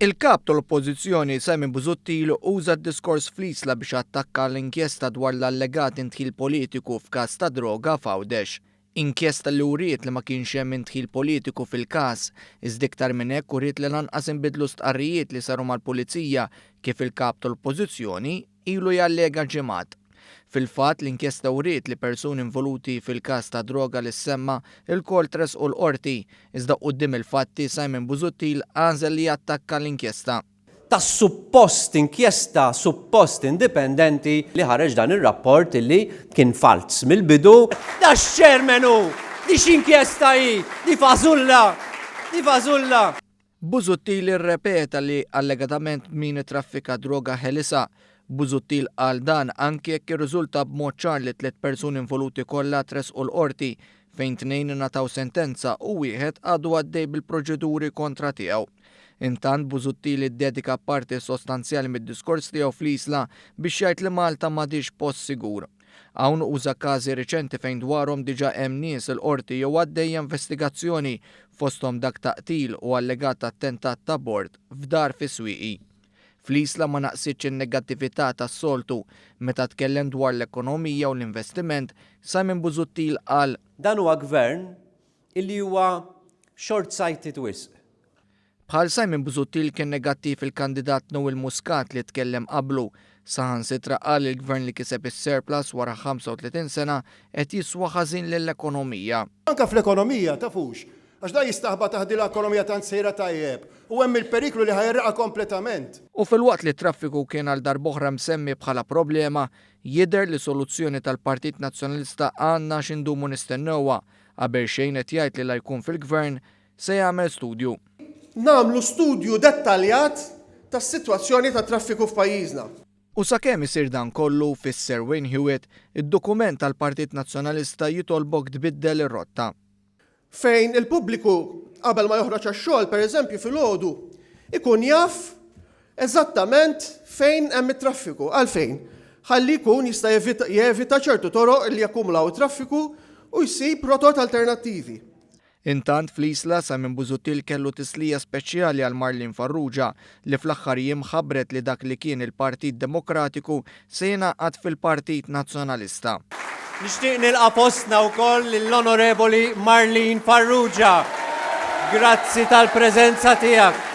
Il-Kap tal-Oppożizzjoni Simon Busuttil uża d-diskors fl-Isla biex attakka l-inkjesta dwar l-allegat indħil politiku f'każ ta' droga f'Għawdex. Inkjesta li uriet li ma kienx hemm indħil politiku fil-każ, iżda iktar minn hekk uriet li lanqas inbidlu stqarrijiet li saru mal-Pulizija kif il-Kap tal-Oppożizzjoni ilu jallega ġimgħat. Fil-fatt, l-inkjesta wriet li persuni involuti fil-każ ta' droga li ssemma lkoll tressqu l-Qorti, iżda quddiem il-fatti Simon Busuttil għażel li jattakka l-inkjesta. Tas-suppost inkjesta suppost indipendenti li ħareġ dan ir-rapport li kien falz mill-bidu. Da x'chairman hu? Di x'inkjesta hi? Di fażulla! Di fażulla! Busuttil irrepeta li allegatament min ittraffika droga ħelisha. Busuttil qal dan anki jekk irriżulta b'mod ċar li t-tlett persuni involuti kollha tressqu l-Qorti, fejn tnejn ingħataw sentenza u wieħed għadu għaddej bil-proċeduri kontra tiegħu. Intant Busuttil iddedika parti sostanzjali mid-diskors tiegħu fl-Isla biex jgħid li Malta m'għadhiex post sigur. Hawn uża każi riċenti fejn dwarhom diġà hemm nies il-Qorti jew għaddejja investigazzjoni, fosthom dak ta' qtil u allegat attentat ta' abort f'dar fis-Swieqi. Fl-Isla ma naqsitx in-negattività tas-soltu. Meta tkellem dwar l-ekonomija u l-investiment, Simon Busuttil qal. Dan huwa Gvern illi huwa short-sighted wisq. Bħal Simon Busuttil kien negattiv il-kandidat Noel Muscat li tkellem qablu. Saħansitra qal li l-Gvern li kiseb is-surplus wara 35 sena qed jiswa ħażin lill-ekonomija. Anke fl-ekonomija, tafux, għax dan jistaħba taħt din l-ekonomija tant sejra tajjeb u hemm il-periklu li ħa jgħerraqha kompletament. U filwaqt li t-traffiku kien għal darb'oħra msemmi bħala problema, jidher li soluzzjoni tal-Partit Nazzjonalista għandna xi ndumu nistennewha. Qabelxejn qed jgħid li la jkun fil-Gvern, se jagħmel studju. Nagħmlu studju dettaljat tas-sitwazzjoni tat-traffiku f'pajjiżna. U sakemm isir dan kollu, fisser Wayne Hewitt, id-dokument tal-Partit Nazzjonalista jitolbok tbiddel ir-rotta. Fejn il-pubbliku qabel ma joħroġ għax-xogħol, pereżempju filgħodu, ikun jaf eżattament fejn hemm it-traffiku. Għalfejn? Ħalli jkun jista' jevita ċertu toroq li jakkumulaw it-traffiku u jsib rotot alternattivi. Intant, fl-Isla, Simon Busuttil kellu tislija speċjali għal Marlene Farrugia li fl-aħħar jiem ħabbret li dak li kien il-Partit Demokratiku se jingħaqad fil-Partit Nazzjonalista. Nixtieq nilqa' fostna wkoll lill-Onorevoli Marlene Farrugia. Grazzi tal-preżenza tiegħek.